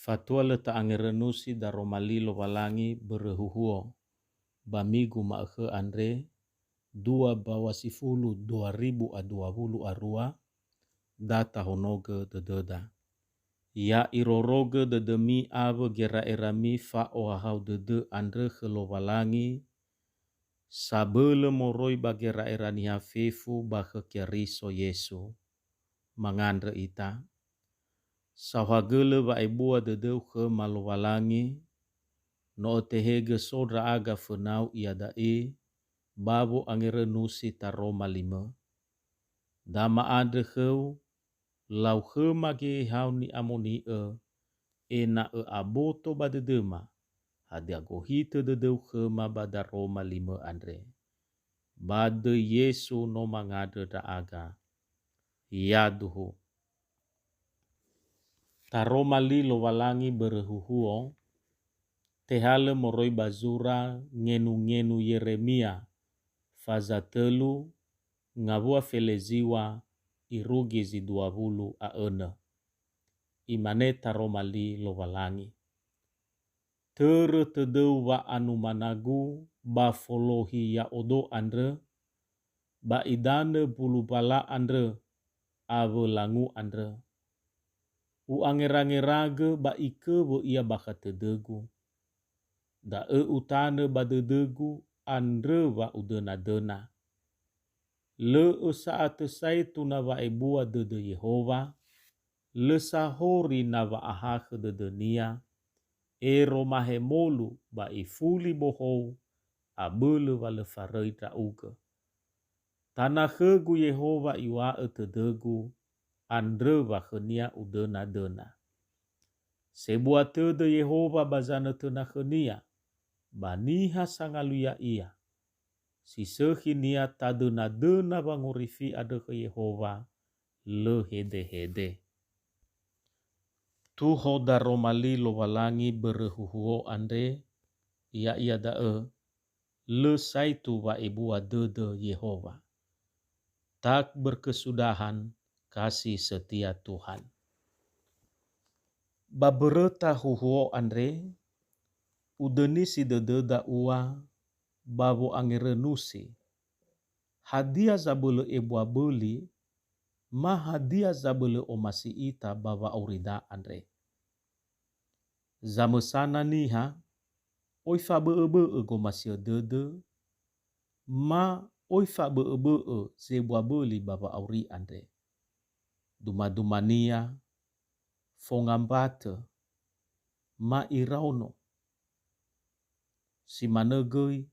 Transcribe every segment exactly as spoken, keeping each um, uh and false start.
Fatua lö ta'angerönusi daroma li Lowalangi börö huhuo, ba migu ma'ökhö andre, dua bawa sifulu dua ribu a dua wulu a rua, da tahonogö dödöda. Ya irorogö dödömi awö gera'erami fa'ohahau dödö andrö khö Lowalangi, sabölö moroi ba gera'era niha fefu ba khö Keriso Yesu. Mangandrö ita. Saohagölö wa'ebua dödöu khöma Lowalangi, no ötehegö so ndra'aga fönau iada'e ba wo'angerönusi taroma limö. Da ma'andrö khöu, lau khöma Geheha-U ni'amoni'ö, ena'ö aboto ba dödöma hadia gohitö dödöu khöma ba daroma limö andre. Ba döi Yesu no mangandrö ndra'aga. Yaduhu. Taroma li Lowalangi börö huhuo, tehalö moroi ba zura ngenu-ngenu Yeremia, faza tölu, ngawua feleziwa irugi zi dua wulu a önö. Imane taroma li Lowalangi, Törö tödöu wa'anumanagu ba folohi ya'odo andrö, ba idanö mbulu bala andrö awö langu andrö. U'angerangeragö ba iköwö ia bakha tödögu. Da'ö utanö ba dödögu andrö wa udöna-döna. Lö'ö sa'atö saetu na wa'ebua dödö Yehowa, lö sahori na wa'ahakhö dödönia, ero mahemolu ba ifuli bohou abölö wa lö faröi ndra'ugö. Tana khögu Yehowa iŵa'ö tödögu, andrö wa khönia udöna-döna. Sebua tödö Yehowa ba zanötöna khönia, ba niha sangalui ya'ia. Si sökhinia tadöna-döna wangorifi andrö khö Yehowa, lö hedehede. Tuho daroma li Lowalangi börö huhuo andre, ya'ia da'ö, lö saetu wa'ebua dödö Yehowa. Tak berkesudahan, kasih setia Tuhan. Ba böröta huhuo andre, udönisi dödöda ua ba wo'angerönusi, hadia zabölö ebua böli, ma hadia zabölö omasi ita ba wa'aurida andre. Zamösana niha, oi fabö'öbö'ö gomasi'ö dödö, ma oi fabö'öbö'ö zebua böli ba wa'auri andre. Dumadumania, fongambatö, ma iraono. Si manö göi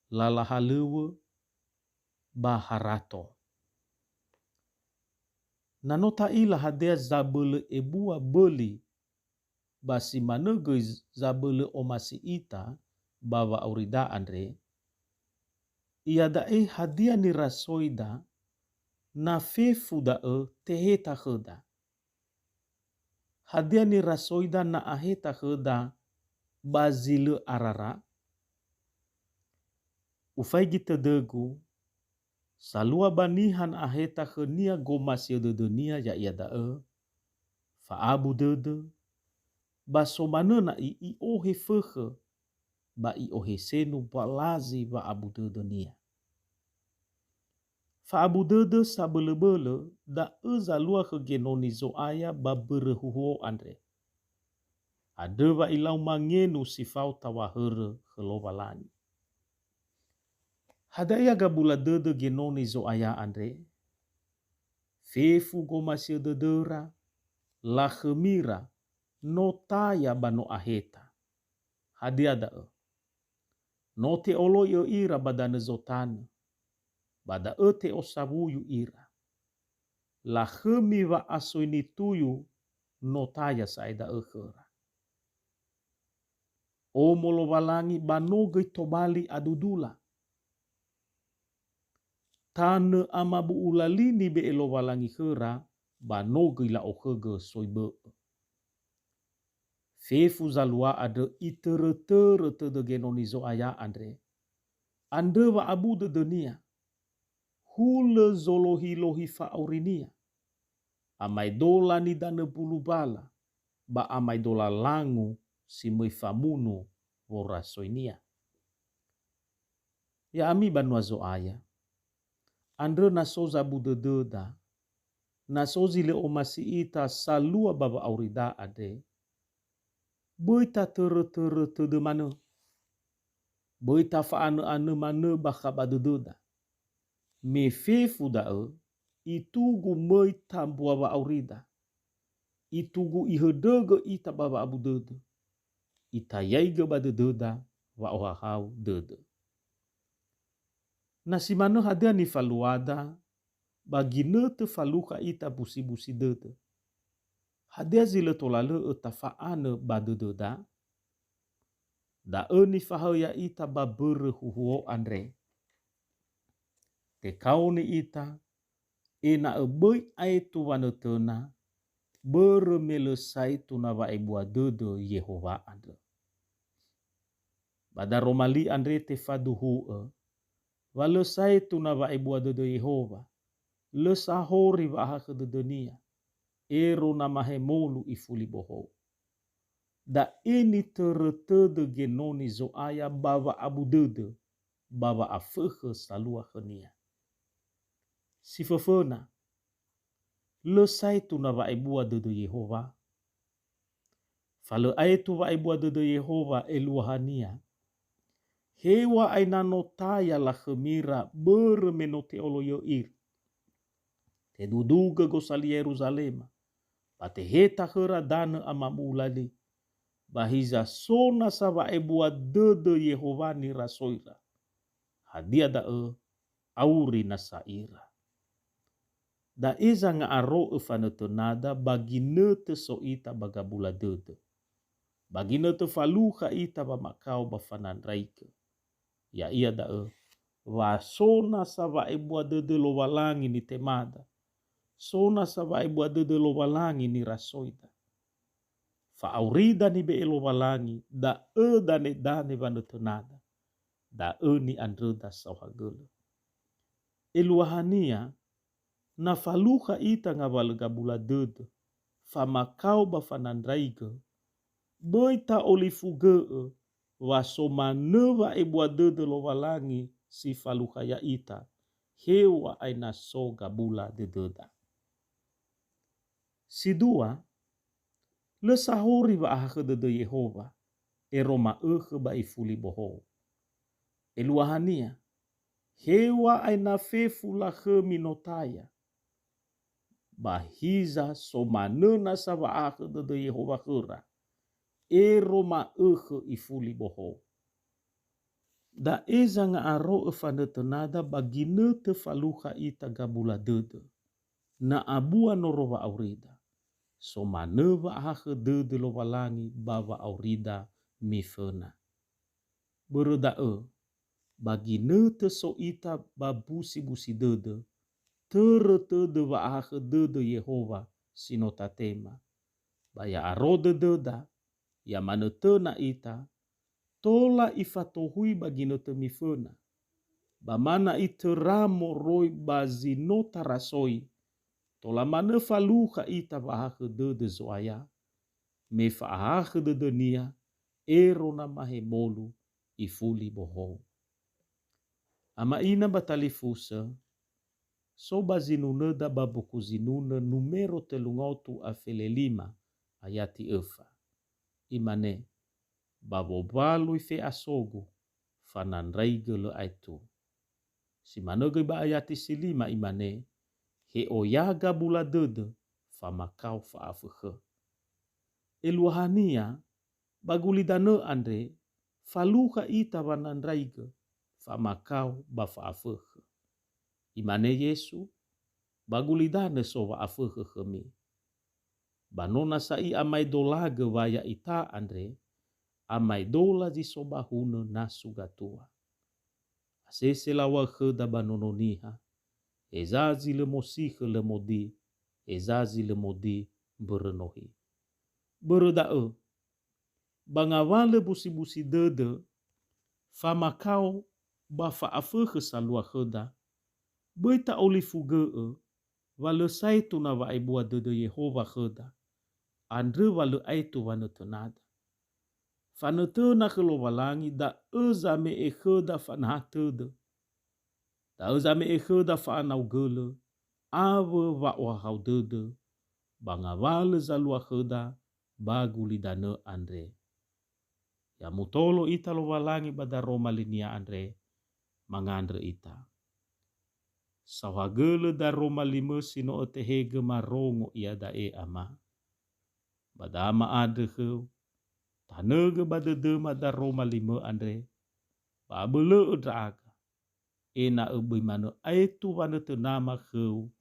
lala halöŵö ba harato. Na no ta'ila hadia zabölö ebua böli ba si manö göi zabölö omasi ita ba wa'aurida andre, iada'e hadia nirasoida na fefu da'ö teheta khöda? Hadia nirasoida na aheta khöda ba zi lö arara? Ufaigi tödögu, salua ba niha na aheta khönia gomasi'ö dödönia, ya'ia da'ö, fa'abu dödö, ba somanö na'i i'ohe fökhö, ba i'ohe senu mbalazi wa'abu dödönia. Fa'abu dödö sabölöbölö da'ö zalua khö Genoni Zo'aya ba mbörö huhuo andre. Andrö wa ilau mangenu si fao tawahörö khö Lowalangi. Hadia gabula dödö Genoni Zo'aya andre? Fefu gomasi'ö dödöra, lakhömira, no taya ba no aheta. Hadia da'ö? No te'oloi'ö ira ba danö Zotanö, ba da'ö te'osawuyu ira. Lakhömi wa'asoi nituyu no taya sa'ae da'ö khöra. Omo Lowalangi ba no göi tobali adudula. Tanö amabu'ula li nibe'e Lowalangi khöra, ba no göi la'okhögö soi bö'ö. Fefu zalua andrö itörötörö tödö Genoni Zo'aya andre. Andrö wa'abu dödönia. Hulö zolohilohi fa'aurinia. Amaedola nidanö mbulu bala. ba amaedola langu si möi famunu worasoinia. Ya'ami banua Zo'aya, andrö na so zabu dödöda, na so zi lö omasi ita salua ba wa'aurida andre, böi tatörötörö tödö manö. Böi tafa'anö'anö manö bakha ba dödöda. Me fefu da'ö, itugu möi tambua wa'aurida. Itugu ihöndrögö ita ba wa'abu dödö. Itayaigö ba dödöda wa'ohahau dödö. Na si manö hadia nifaluada, ba ginötö falukha ita busibusi dödö. Hadia zi lö tola lö'ö tafa'anö ba dödöda? Da'ö nifahaö ya'ita ba mbörö huhuo andre. Tekaoni ita, ena'ö böi aetu wanötöna, börö me lö saetu na wa'ebua dödö Yehowa andrö. Ba daroma li andre tefaduhu'ö, wa lö saetu na wa'ebua dödö Yehowa, lö sahori wa'ahakhö dödönia, ero na mahemolu ifuli bohou. Da'e nitörö tödö genoni Zo'aya ba wa'abu dödö, ba wa'afökhö salua khönia. Si föföna, lö saetu na wa'ebua dödö Yehowa. Fa lö aetu wa'ebua dödö Yehowa eluahania. Heŵa'ae na no taya lakhömira börö me no te'oloi'ö ira. Tedudugö gosali Yeruzalema, ba teheta khöra danö amamu'ula li. Ba hiza so nasa wa'ebua dödö Yehowa nirasoira. Hadia da'ö? Auri nasa ira. Da'e zanga'aro'ö fanötönada ba ginötö so ita ba gabula dödö. Ba ginötö falukha ita wamakao ba fanandraigö. Ya'ia da'ö, wa so nasa wa'ebua dödö Lowalangi nitemada. So nasa wa'ebua dödö Lowalangi nirasoida. Fa'aurida nibe'e Lowalangi, da'ö danedane wanötönada. Da'ö ni'andröda saohagölö. Eluahania, na falukha ita ngawalö gabula dödö, famakao ba fanandraigö, böi ta'olifugö'ö wa so manö wa'ebua dödö Lowalangi si falukha ya'ita, heŵa'ae na so gabula dödöda. Si dua, lö sahori wa'ahakhö dödö Yehowa, ero ma'ökhö ba ifuli bohou. Eluahania, heŵa'ae na fefu lakhömi no taya. Ba hiza so manö nasa wa'ahakhö dödö Yehowa khöra, ero ma'ökhö ifuli bohou. Da'e zanga'aro'ö fanötönada ba ginötö falukha ita gabula dödö. Na abua noro wa'aurida, so manö wa'ahakhö dödö Lowalangi ba wa'aurida miföna. Börö da'ö, ba ginötö so ita ba busibusi dödö, törö tödö wa'ahakhö dödö Yehowa si no tatema. Ba ya'aro dödöda, ya manötöna ita, tola ifatohui ba ginötö miföna. Ba ma na'i töra moroi ba zi no tarasoi, tola manö falukha ita wa'ahakhö dödö Zo'aya, me fa'ahakhö dödönia, ero na mahemolu ifuli bohou. Ama ina ba talifusö, so ba zinunöda ba buku Zinunö numero tölu ngaotu a fele lima ayati öfa. Imane, ba wowalui fe'asogu, fanandraigö lö aetu. Si manö göi ba ayati si lima imane, he oya gabula dödö, famakao fa'afökhö. Eluahania, ba gulidanö andre, falukha ita wanandraigö, famakao ba fa'afökhö. Imane Yesu, ba gulidanö so wa'afökhö khömi. Ba no nasa i'amaedolagö wa ya'ita andre, amaedola zi so ba hunö nasu gatua. Asese lawa'ö khöda ba Nono Niha, heza zi lö mosikhö lö modi, heza zi lö modi mbörö nohi. Börö da'ö, ba ngawalö busibusi dödö, famakao ba fa'afökhö salua khöda, böi ta'olifugö'ö wa lö saetu na wa'ebua dödö Yehowa khöda. andrö wa lö aetu wanötönada. Fanötöna khö Lowalangi, da'ö zame'e khöda fanaha tödö. Da'ö zame'e khöda fa'anaogölö, awö wa'ohahau dödö, ba ngawalö zalua khöda ba gulidanö andre. Ya mutolo ita Lowalangi ba daroma linia andre, mangandrö ita. Saohagölö daroma limö si no ötehegö marongo iada'e, Ama. Ba dama'andrö khöu, tanögö ba dödöma daroma limö andre, ba abölö'ö ndra'aga, ena'ö böi manö aetu wanötönama khöu,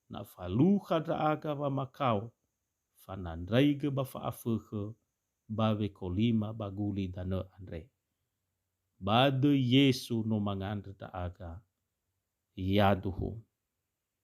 na falukha ndra'aga wamakao, fanandraigö ba fa'afökhö ba wekolima ba gulidanö andre. Ba döi Yesu no mangandrö ndra'aga. Yaduhu.